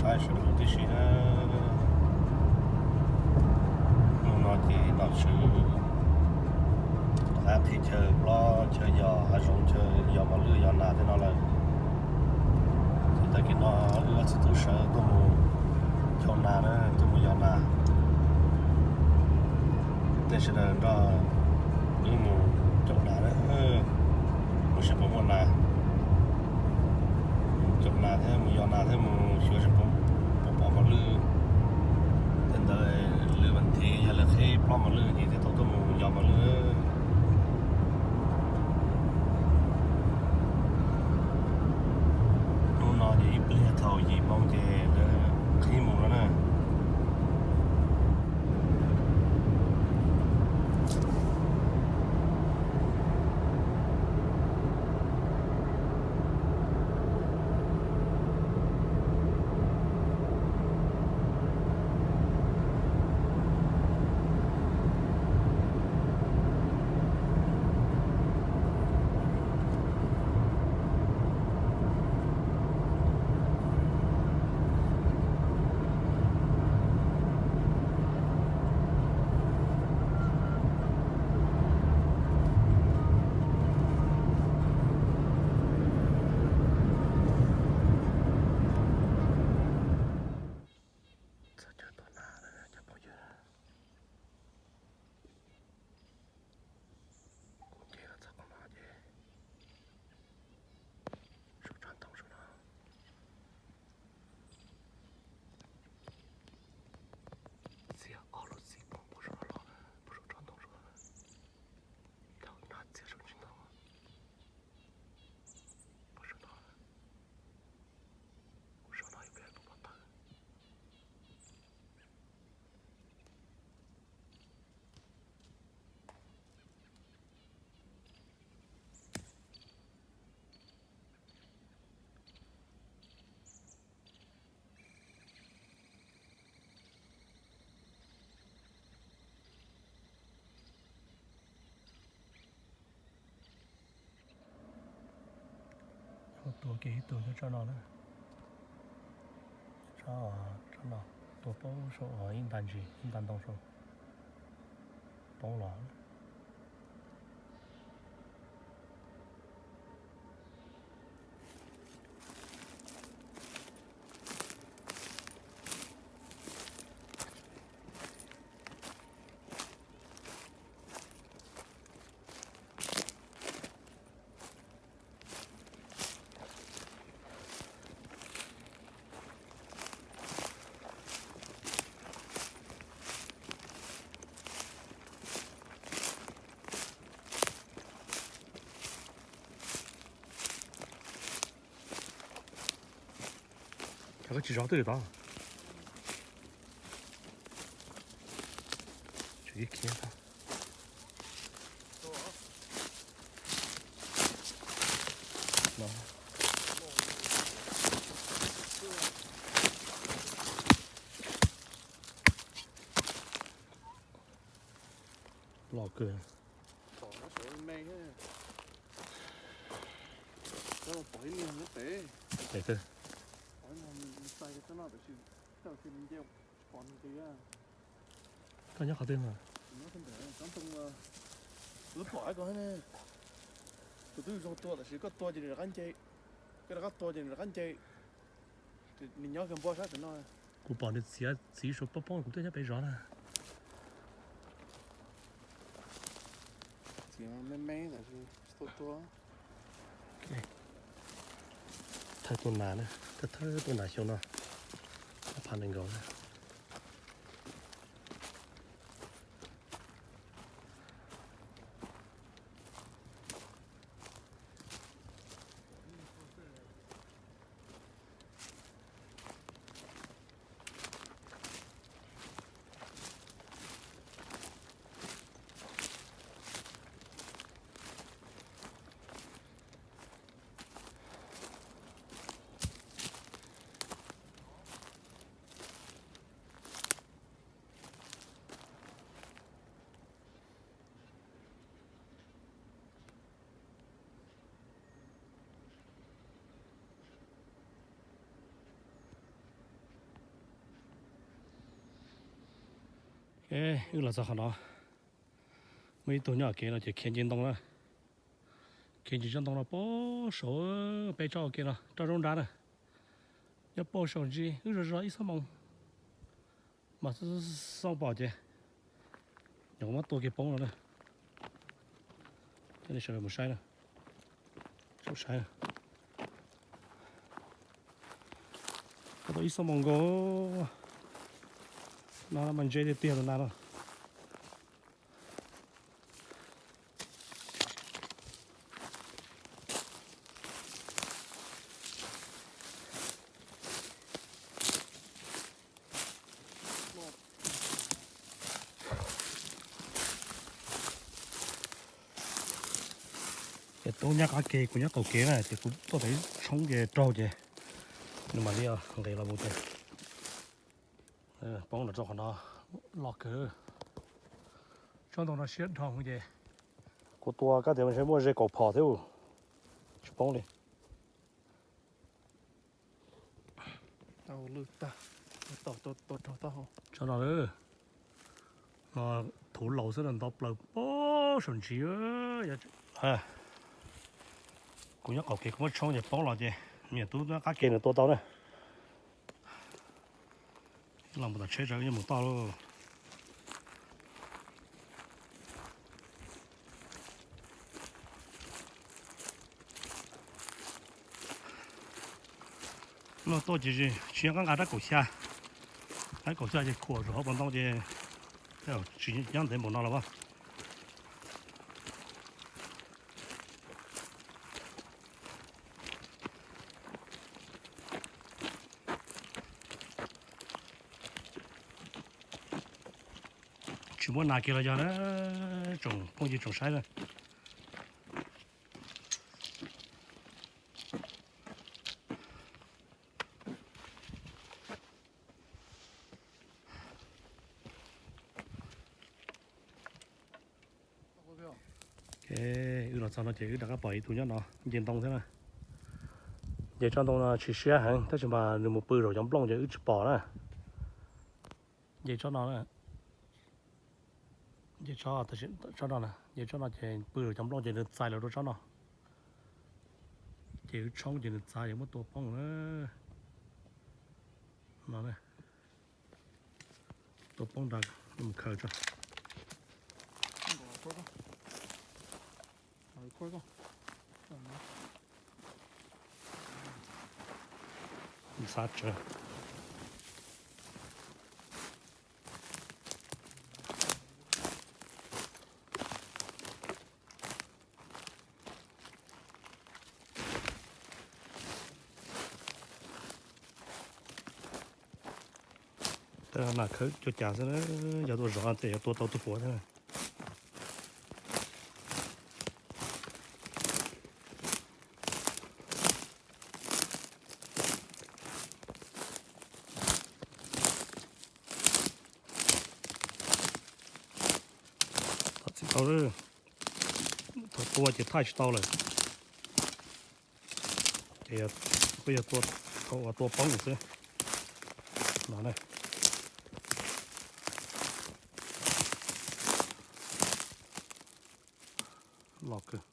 Sawv daws tib si na, hnub no ces nom tswv rov qab pib chaw plob chaw yos hav zoov, chaw yos mos lwj yos nas tej no lawm. Ces tag kis no wb ob txiv tub sawv tuaj mus caum nas na, tuaj mus yos nas. Tej sawv daws nrog wb mus caum nas na, mus seb puas muaj nas. Caum nas thiab mus yos nas thiab mus xyuas seb puas pom mos lwj. Tej ntawd lwm vas thiv yog lawv qhib plob mos lwj ces thiaj tau tuaj mus yos mos lwj. Hnub no ces ib pliag thaum yim moo ces lawv qhib mus no na. Txog chaw tua nas lawm cov phooj ywg. Kuv nce los txog qhov no ces saum tsob ntoo saum no. Txiav ob lub txiv poob puag saum no los, puag saum tsob ntoo saum no. Thaum no txiav saum tsob ntoo puag saum no, kuv saum no ib pliag puas pom tawm. Tua kiag ib tug nyob tsob no na. Tsob, tsob no tua poob saum ib nta ntsis, ib nta ntoo saud poob los. Koj tsis zov twj tod. Tsum ib khiav tag. Loj kawg. Pom ib niag nyob pem. Pem twg? Koj nyob qhov twg no? Kuv twb pom ko ne. Kuv twb zoo tua tab sis koj tua ces nws rov qab nce. Koj rov qab tua ces nws rov qab nce. Nws nyob kawg npua sab pem no. Kuv pom nws txiav txiv saum poob poob kuv twb nyob pem zov na. Txiav me me tab sis tsis tau tua. Thawj tuaj nas na, thawj tuaj nas xyoo no, ob phav nees nkaum na. Wb los txog qhov no, muaj ib tug nyob kev no ces khiav nce ntoo na. Khiav nce tsob ntoo no pem saum peb tsob ua ke no, tsob zaub nrab na. Nyob pem saum ntsis wb zov zov ib xuab moos mas xoob pom ces nyuam qhuav muab tua kiag poob no na. Coj nej sawv daws mus saib na. Saib na. Tau ib xuab moos nkaus. No mas ntse tiag tiag tus nas no. Ces tub nyob qab ke, kuv nyob qaum kev na, ces kuv tuaj pem tshoob ces raug ces nws mam li nqis los mus ces poob los rau qhov no. Loj kawg. Tsob ntoo no siab dhau ces kuv tua kab tias ntshe muaj ze kaum phom thiab tsis poob li. Tsob no, no thuv laus xwb, nto plaws pem saum ntsis. Kuv nyob qaum kev kuv muab tshoob ces poob los ces niam tub nyob qab ke nws tua tau na. Los mus tom tsheb tso, wb yuav mus toj lauj. No tuaj ces tsis nqa nqa rab kaum xya, rab kaum xya ces khuam rau hauv paus ntoo ces tsis nyob ntev npaum no los as. Tsis muaj nas kiag los yog na, tsoom phooj ywg tsoom saib na. Wb los txog no ces wb rov qab pom ib tug nyob no nce ntoo thiab na. Nce tsob ntoo no tsis siab heev tab sis mas nws mus pw saum cov nplooj ces wb tsis pom na. Nce tsob no, nce tsob no, nce tsob no ces pw saum cov nplooj ces nws txais los rau tsob no. Ces wb tshoob ces nws txav ces muab tua poob na. No, tua poob nrad, mus khaws tso. Ntxhab tsawv. Tej nas khawb cuag cas xwb, yog tuaj zov tej yuav tua tau tus puav thiab. Thov txim tau, thaum tua ces thaij tsis tau lawm. Ces kuj yog thaum uas tua poob xwb. No ne, loj kawg.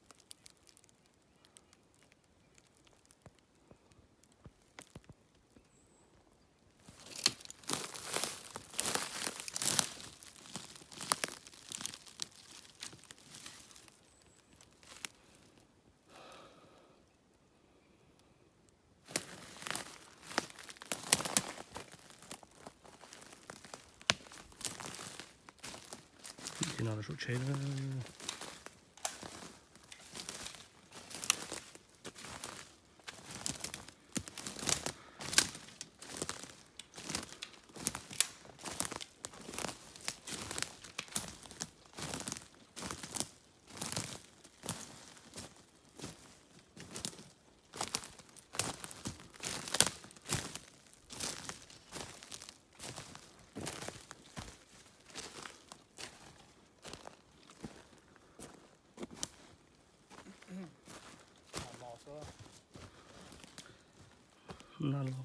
Ces no saum tsheb. Nas los.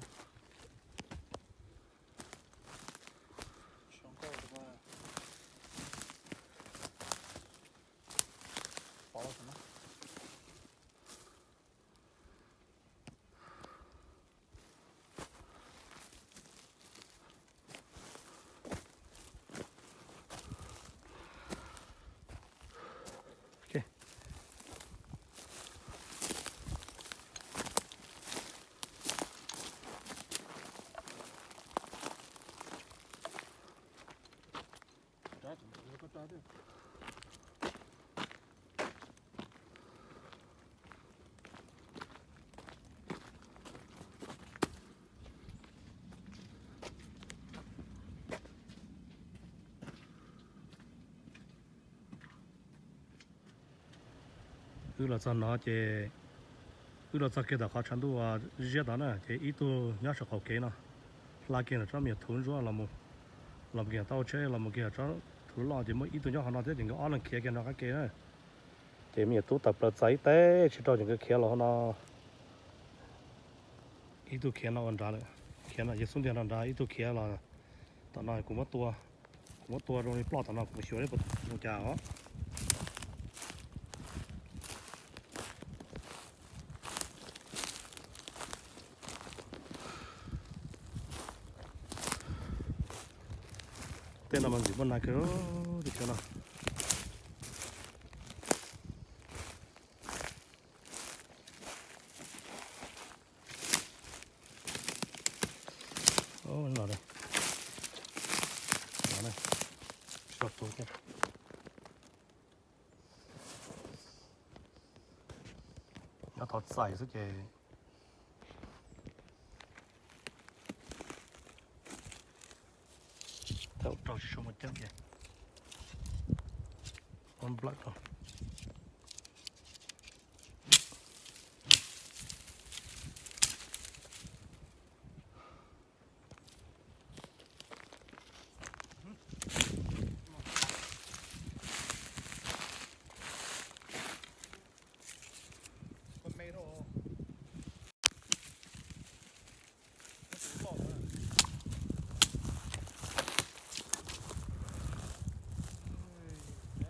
Wb los txog no ces wb los txog kiag tom qhov tshav ntuj ziab tod na, ces ib tug nyob saum qaum kev no, hla kiag tsob me nyuam thuv ntsuab los, los kiag tau tsheb los mus kiag tsob thuv loj, ces muaj ib tug nyob qhov no thiab, ces nkawd ob leeg khiav kiag nram qab ke na. Ces me nyuam tub tawm plaws txais ib teb tsis rau ces nkawd khiav los hauv no. Ib tug khiav no ua nrad lawm, khiav no ces xub ntiag nrad, ib tug khiav los tom no. Kuv muab tua, kuv muab tua rau li ploj tom no, kuv xyuas li puas mus cas os. Tej no mas ntxim muaj nas kawg, tus chaw no. Nyob tau txais xwb ces thaum rau tsis tshua muaj ceeb ces ua nplawm rau.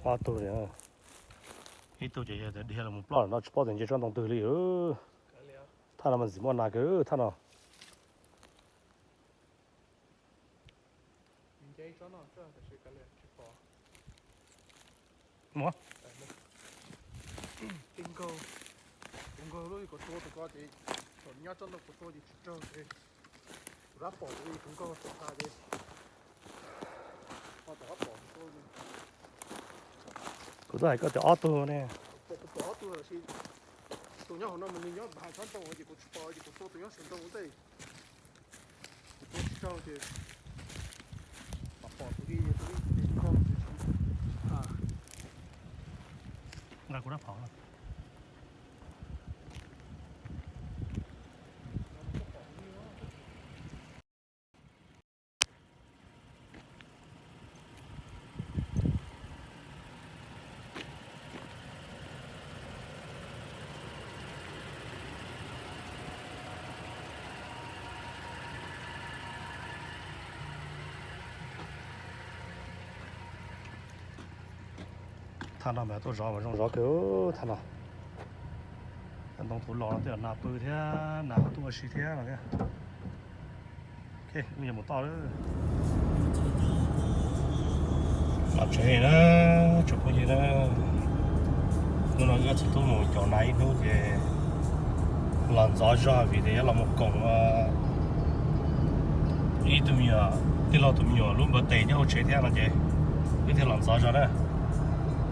Ob tug, ib tug ces yog tias dhia los mus ploj no tsis paub tias nce tsob ntoo twg li. Thaj no mas ntxim muaj nas kawg thaj no. Mus. Kuv nkaug, kuv nkaug lub kuv tua tus ko ces thaum nyob tsob ntoo kuv tua ces tsis raug ces kuv rov pom kuv, kuv nkaug txog tas ces ho rov pom kuv tua. Kuv twb hais koj tias ob tug ne. Kuv pom ob tug lawm sis tus nyob hauv no mas nws nyob hauv tsob ntoo ces kuv tsis pom ces kuv tua tus nyob saum ntoo ua ntej. Kuv tua tsis raug ces pom tus ib, tus ib ces nkaug. Nqa kuv rab phom. Thaj no mas tuaj zov mas zoo zov kawg thaj no. Ntoo thuv los no twb yog nas pw thiab nas tuaj ua si thiab no thiab. Ok, wb yuav mus toj lawm. Los tsev na, tsoom phooj ywg na. Hnub no wb txiv tub mus caum nas ib hnub ces los ntxov zog vim tias yuav los mus koom ib tug me nyuam, tij laug tus me nyuam lub npawv tes nyob hauv tsev thiab no ces wb thiaj los ntxov zog na.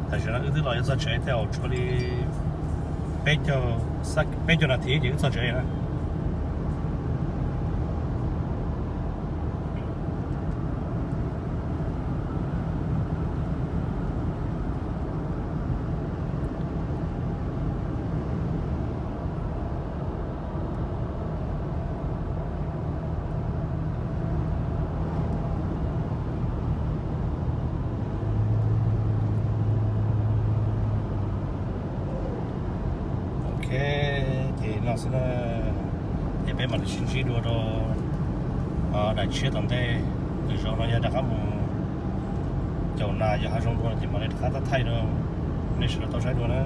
Tam sim no wb twb los yuav txog tsev thiab, tshuav li peb caug, peb caug nas this ces wb txog tsev na. Ok, ces no xwb na, ces peb mam li sib ntsib dua rau daim tshiab tom ntej. Lwm zaus no yog rov qab mus caum nas yog hav zoov dua ces mam li rov qab thaij rau nej sawv daws tau saib dua na.